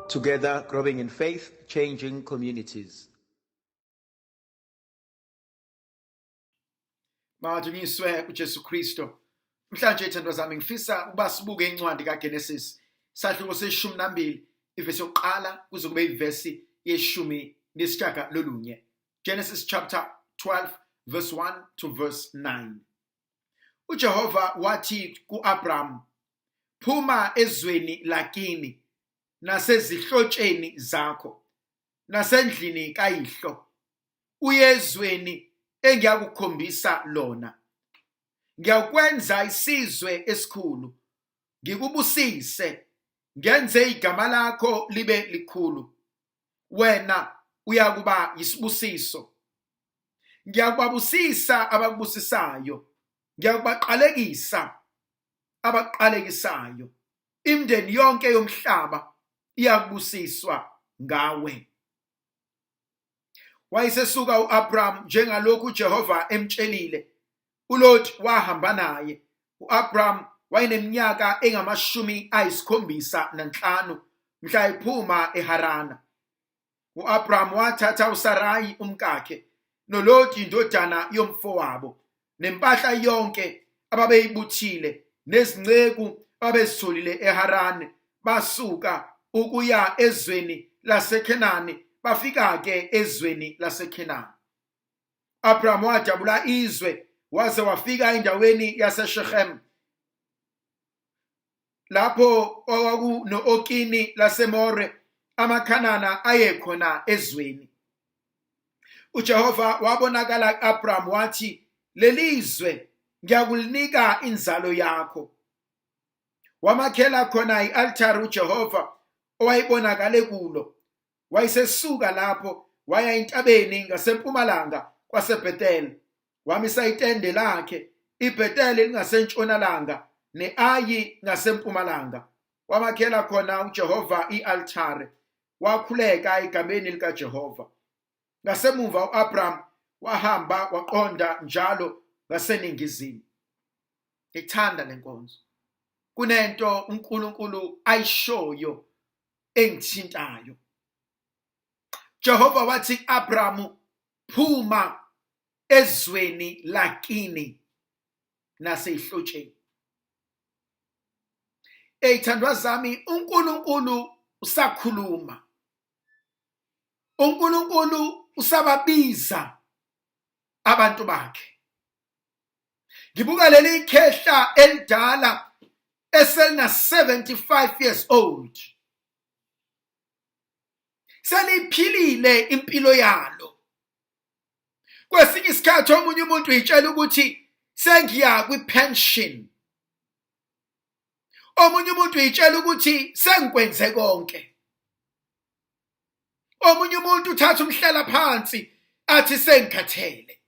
Together, growing in faith, changing communities. Madunyiswe uJesu Kristo. Namhlanje ithandwa zami ngifisa ukuba sibuke incwadi kaGenesis sahluko seshumi nambili ivesi yokuqala kuze kube ivesi yeshumi nesishiyagalolunye. Genesis chapter 12 verse 1 to verse 9. UJehova wathi kuAbram, phuma ezweni lakini nasezihlotsheni zakho nasendlini kayihlo uye ezweni engiyakukhombisa lona. Ngiyakwenza isizwe esikhulu, ngikubusise, ngenze igama lakho libe likhulu. Wena uyakuba yisibusiso. Ngiyakubabusisa abakubusisayo, ngiyakubaqalekisa abaqalekisayo. Imindeni yonke yomhlaba iyakubusiswa ngawe. Wayesesuka uAbram njengalokhu uJehova emtshelile. uLot wahamba naye. UAbram wayeneminyaka engamashumi ayisikhombisa nanhlanu mhla ephuma eHarana. UAbram wathatha uSarayi umkakhe noLoti indodana yomfowabo nempahla yonke ababeyibuthile nezinceku ababezitholile eHarane basuka ukuya ezweni laseKhenani bafika-ke ezweni laseKhenani. Abraham wadabula izwe waze wafika endaweni yaseShechem lapho okwakuno-Okini laseMore amaKhanana ayekhona ezweni. UJehova wabonakala ku-Abraham wathi, leli zwe ngiyakulinika inzalo yakho. Wamakhela khona i-altare uJehova owayebonakale kulo. Wayesesuka lapho waya entabeni ngasempumalanga kwaseBethel. Wamisa itende lakhe, iBethel lingasentshonalanga ne-Ayi ngasempumalanga. Wamakhela khona uJehova i-altare, wakhuleka egameni likaJehova. Ngasemuva u-Abraham wahamba waqonda njalo ngaseningizimu. Ngithanda lenkonzo. Kunento uNkulunkulu ayishoyo engithintayo. Jehova wathi Abrahamu phuma ezweni lakini naseyihlotsheni. Eyithandwa zami uNkulunkulu usakhuluma. uNkulunkulu usababiza abantu bakhe. Ngibuka leli khehla elidala eselina 75 years old. Seliphilile impilo yalo. Kwesinye isikhathi omunye umuntu uyitshela ukuthi sengiya kwi-pension. Omunye umuntu uyitshela ukuthi sengikwenze konke. Omunye umuntu uthatha umhlala phansi athi sengikhathele.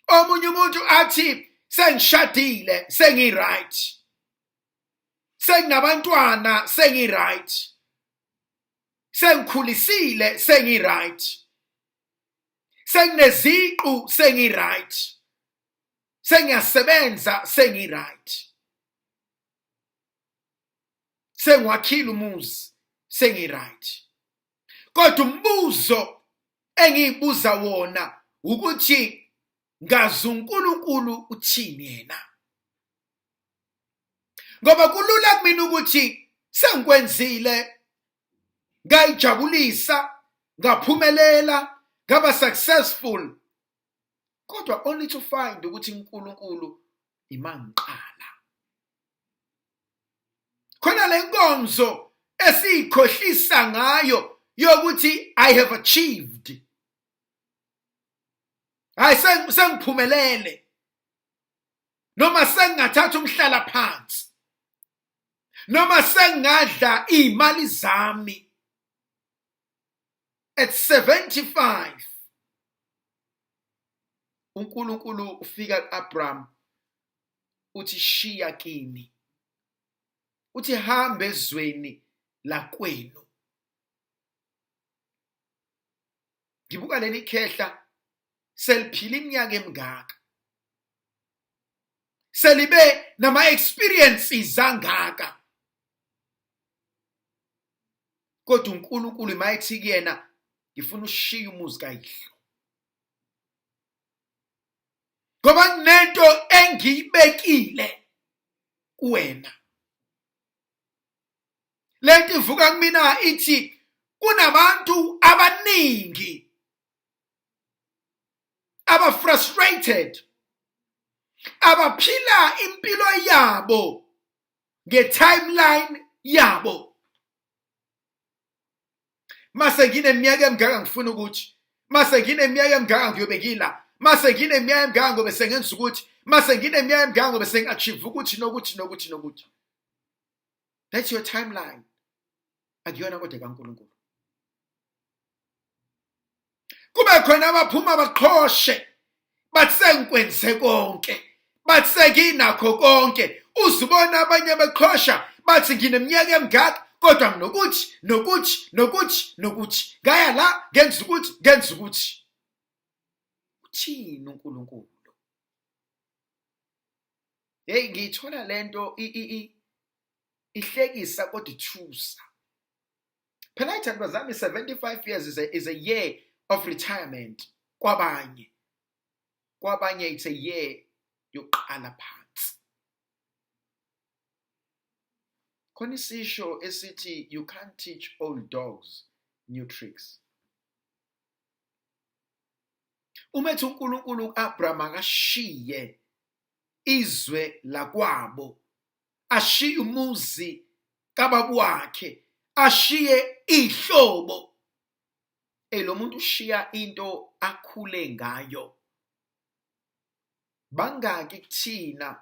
Omunye umuntu athi sengishadile sengi-right. Senginabantwana sengi-right. Sengikhulisile sengi-right. Sengineziqu sengi-right. Sengiyasebenza sengi-right. Sengiwakhile umuzi sengi-right. Kodwa umbuzo engiyibuza wona ukuthi ngazi uNkulunkulu uthini yena. Ngoba kulula kumina ukuthi sengikwenzile ngayijabulisa ngaphumelela ngaba successful kodwa only to find ukuthi uNkulunkulu imangiqala. Khona lenkonzo esiyikhohlisa ngayo yokuthi I have achieved. Hayi sengiphumelele. Noma sengingathatha umhlala phansi. Noma sengingadla imali zami. At 75 uNkulunkulu ufika kuAbraham uthi shiya kini. Uthi hamba ezweni lakwenu. Ngibuka leli khehla seliphila iminyaka emingaka. Selibe nama experiences angaka. Kodwa uNkulunkulu mayethi kuyena, ngifuna ushiye umuzi kayihlo, ngoba kunento engiyibekile kuwena. Lento ivuka kumina ithi kunabantu abaningi aba frustrated, abaphila impilo yabo nge-timeline yabo. Mase ngineminyaka emingaka ngifuna ukuthi, mase ngineminyaka emingaka ngiyobe ngila, mase ngineminyaka emingaka ngobe sengenza ukuthi, mase ngineminyaka emingaka ngobe sengi-achieve ukuthi nokuthi nokuthi nokuthi. That's your timeline. Akuyona kodwa kaNkulunkulu. Kube khona abaphuma baqhoshe bathi sengikwenze konke, bathi senginakho konke. Uzubona abanye beqhosha bathi ngineminyaka emingaka kodwa nginokuthi nokuthi nokuthi nokuthi, ngaya la ngenza ukuthi ngenza ukuthi. Uthini uNkulunkulu? Hey, ngiyithola lento ihlekisa kodwa ithusa. Phela ithandwa zami, 75 years is a year of retirement kwabanye. Kwabanye it's a year yokuqala phansi. Khona isisho esithi you can't teach old dogs new tricks. Uma ethi uNkulunkulu uAbraham akashiye izwe lakwabo, ashiye umuzi kababa wakhe, ashiye ihlobo, lo muntu ushiya into akhule ngayo. Bangaki kuthina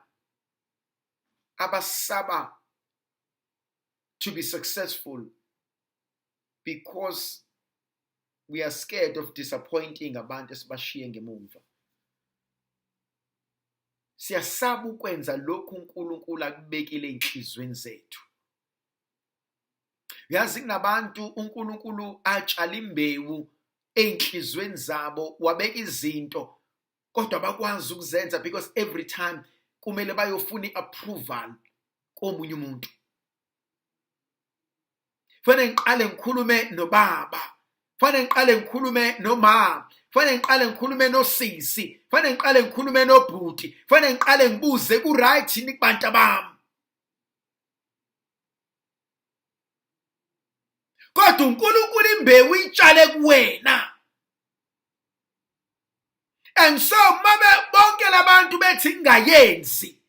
abasaba to be successful because we are scared of disappointing abantu esibashiye ngemumva? Siyasaba ukwenza lokhu uNkulunkulu akubekile enhlizweni zethu. Uyazi kunabantu uNkulunkulu atshala imbewu enhlizweni zabo, wabeka izinto kodwa bakwazi ukuzenza because every time kumele bayofuna i-approval komunye umuntu. Fanele ngiqale ngikhulume nobaba, fanele ngiqale ngikhulume nomama, fanele ngiqale ngikhulume nosisi, fanele ngiqale ngikhulume nobhuti, fanele ngiqale ngibuze ku-right yini kubantu bami. Kodwa uNkulunkulu imbewu itshale kuwena. And so mabe bonke labantu bethi ngingayenzi,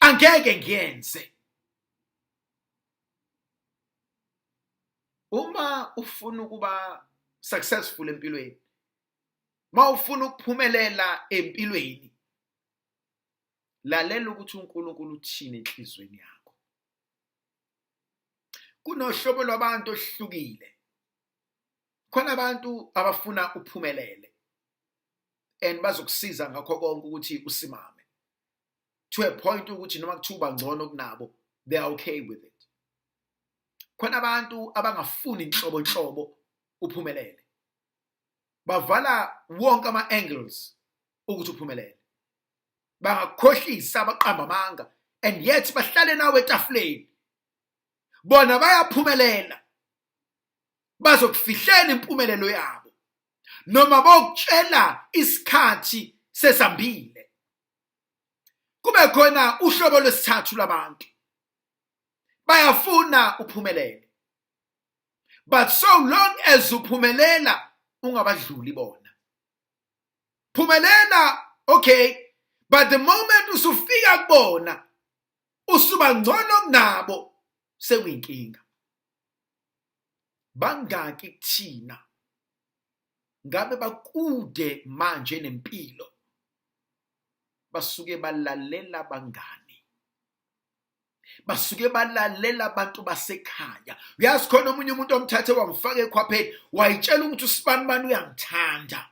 angeke ngiyenze. Uma ufuna ukuba successful empilweni, mawufuna ukuphumelela empilweni, lalela ukuthi uNkulunkulu uthini enhlizweni yakho. Kunohlobo lwabantu ohlukile. Khona abantu abafuna uphumelele and bazokusiza ngakho konke ukuthi usimame to a point ukuthi noma kuthiwa uba ngcono kunabo, they are okay with it. Khona abantu abangafuni inhlobo nhlobo uphumelele, bavala wonke ama angles ukuthi uphumelele, bangakukhohlisa, baqamba amanga, and yet bahlale nawe etafuleni. Bona bayaphumelela, bazokufihlela impumelelo yabo noma bokutshela isikhathi sesambile. Kube khona uhlobo lwesithathu labantu, bayafuna uphumelele, but so long as uphumelela ungabadluli bona. Phumelela, okay, but the moment usufika kubona usuba ngcono kunabo, sekuyinkinga. Bangaki kuthina ngabe bakude manje nempilo, basuke balalela abangani, basuke balalela abantu basekhaya. Uyazi khona omunye umuntu omthathe wamfaka ekhwapheni, wayitshela ukuthi usibanibani uyangithanda,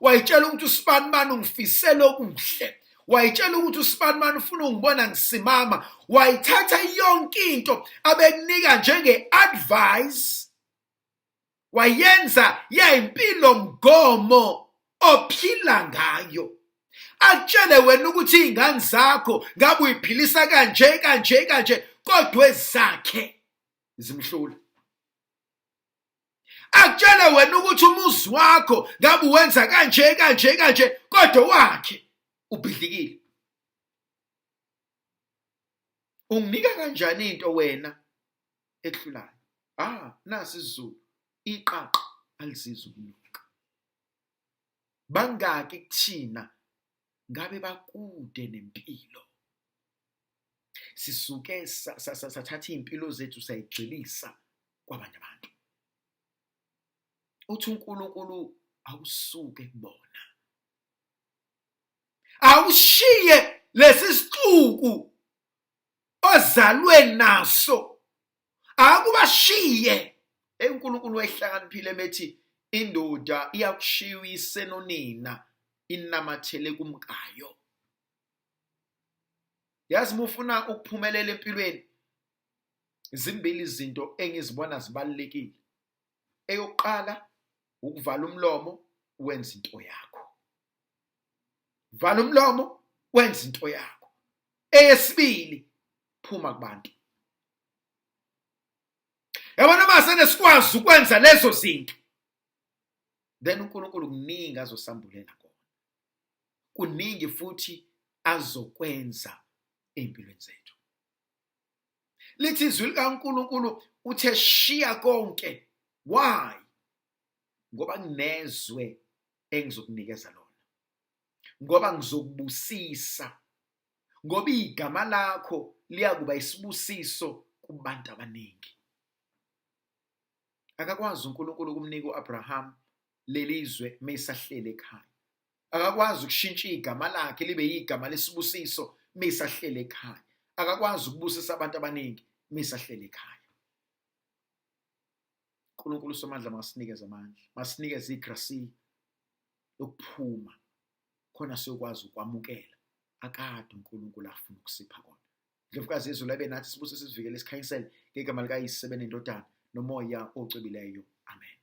wayitshela ukuthi usibanibani ungifisela okuhle, wayitshela ukuthi usibanibani ufuna ungibona ngisimama, wayithatha yonke into abekunika njenge-advice, wayenza yayimpilo mgomo ophila ngayo. Akutshele wena ukuthi iy'ngane zakho ngabe uyiphilisa kanje kanje kanje, kodwa ezakhe zimhlula. Akutshele wena ukuthi umuzi wakho ngabe uwenza kanje kanje kanje, kodwa wakhe ubhidlikile. Unginika kanjani into wena ekuhlulayo? Ah, nasi isiZulu, iqaqa alizizwa ukunuka. Bangaki kuthina ngabe bakude nempilo? Sisuke sathatha iy'mpilo zethu sayigxilisa kwabanye abantu. Uthi uNkulunkulu awusuke kubona, awushiye lesi sixuku ozalwe naso, akubashiye. UNkulunkulu wayehlakaniphile methi indoda iyakushiya uyise nonina inamathele kumkayo. Yazi uma ufuna ukuphumelela empilweni, zimbili izinto engizibona zibalulekile. Eyokuqala, ukuvala umlomo wenze into yakho. Vala umlomo wenze into yakho. Eyesibili, phuma kubantu. Yabona uma senesikwazi ukwenza lezo zinto, then uNkulunkulu kuningi azosambulela kona, kuningi futhi azokwenza ey'mpilweni zethu. Lithi izwi likaNkulunkulu uthe shiya konke. Why? Ngoba kunezwe engizokunikeza lona, ngoba ngizokubusisa, ngoba igama lakho liyakuba isibusiso kubantu abaningi. Akakwazi uNkulunkulu ukumnika uAbraham lelizwe mesahlele ekhaya. Akakwazi ukushintsha igama lakhe libe igama lesibusiso mesahlele ekhaya. Akakwazi ukubusisa abantu abaningi mesahlele ekhaya. uNkulunkulu uSomandla masinikeze amandla, masinikeze igrasi yokuphuma khona siyokwazi ukwamukela akade uNkulunkulu afuna ukusipha kona. Ndlovukazi yezulu abe nathi, sibuse, sizivikele, sikhanyisele ngegama likaYise benendodana noMoya ocwebileyo. Amen.